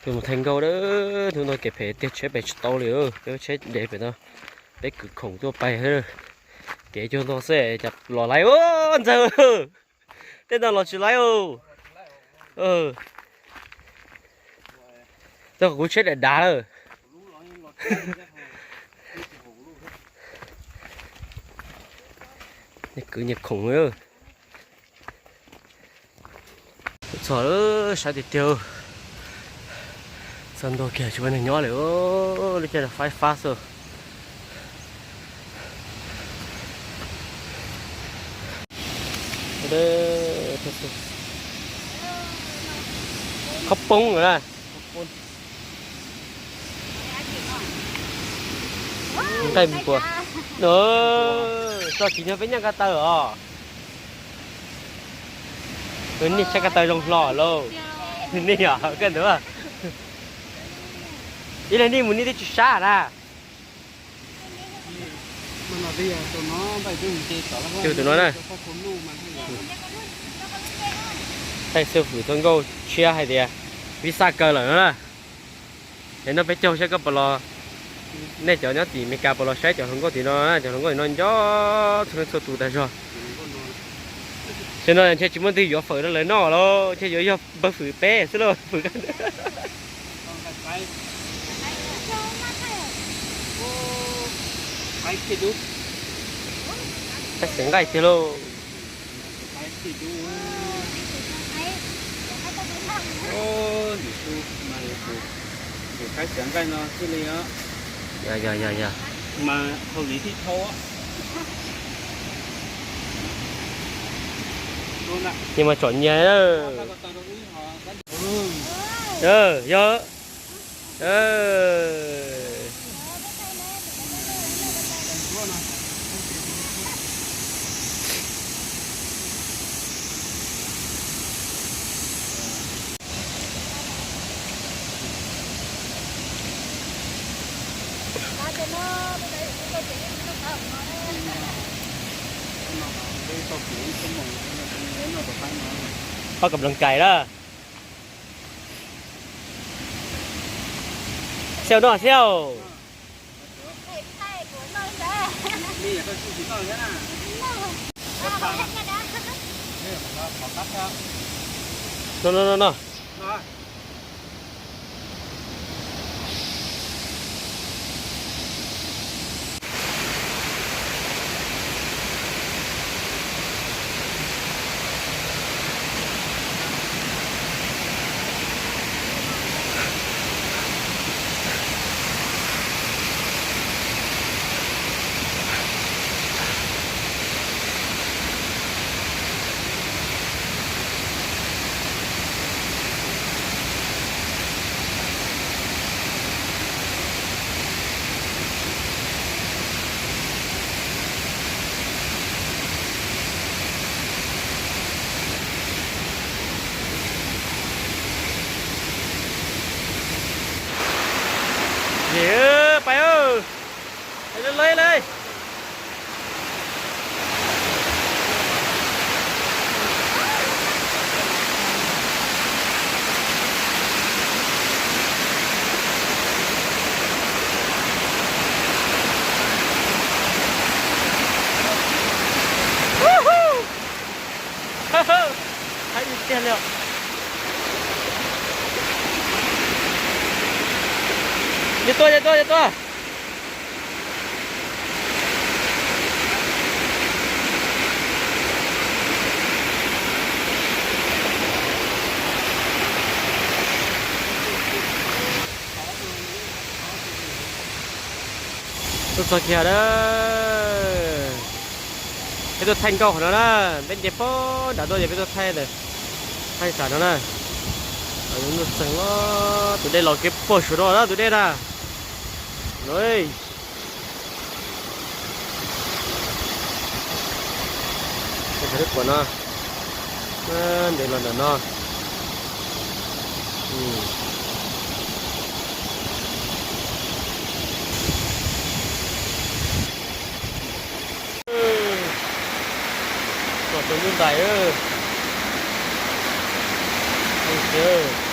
Tus mus Thaj Nkauj a, hnub no kev phem tiag, tsheb pem tsis tau li, peb tsheb de pem no, peb kwv khoom tuaj pais. Kev cuag no xwb cas los laiv ua Ntxawg, tej no los tsis laiv. Txog kuv tsheb dav dav lawm. Kwv nyias khoom. Txog saib tiag tiag, txog ntua kiag tsis muaj neeg nyob li, lub caij no faib fab xwb. Khob poob lawm na. Nqaij mus puas? Txog tsis nyog peb nyob ko taw os. Nej saib ko taw zoo hlo lauj. Nej yog koj ntawd. Ib leeg nej mus nej twb tsis sab na. Tus no na. Thaij xwb hwm tau nkauj tshiab hais tias vij xaj kaw lawm no na. Es no peb caug saib koj puas los, nej cov nyob tim Meskas puas los saib cov hluas nkauj tim no, cov hluas nkauj tim no nco txhua leej txhua tus tas zog. Tam no ntshe tsis muaj leej twg yuav fawm rau lawv noj los ntshe yuav yog npawg Fwm peb xwb lauj, Fwm. Qaib xeem nqaij tiag lauj. Yog, yog, yog, yog. Nyias mas tsom nyias. Yog. Ob ka nploos kais na. Xiaus no xiaus. No no no no. Pais, pais lawm. Hais tiag li os. Yog tuaj, yog tuaj, yog tuaj. Tuaj txog kiag na. Peb tuaj thaij nkauj qhov no na. Peb nce puag nram tuaj ces peb tuaj thaij ntawm, thaij tam no na. Nuj txeeg, tus dej los kev puag saum no na, tus dej na. Tus dej no, ntev los ntawm no. Kom tus nyuj ntais, tus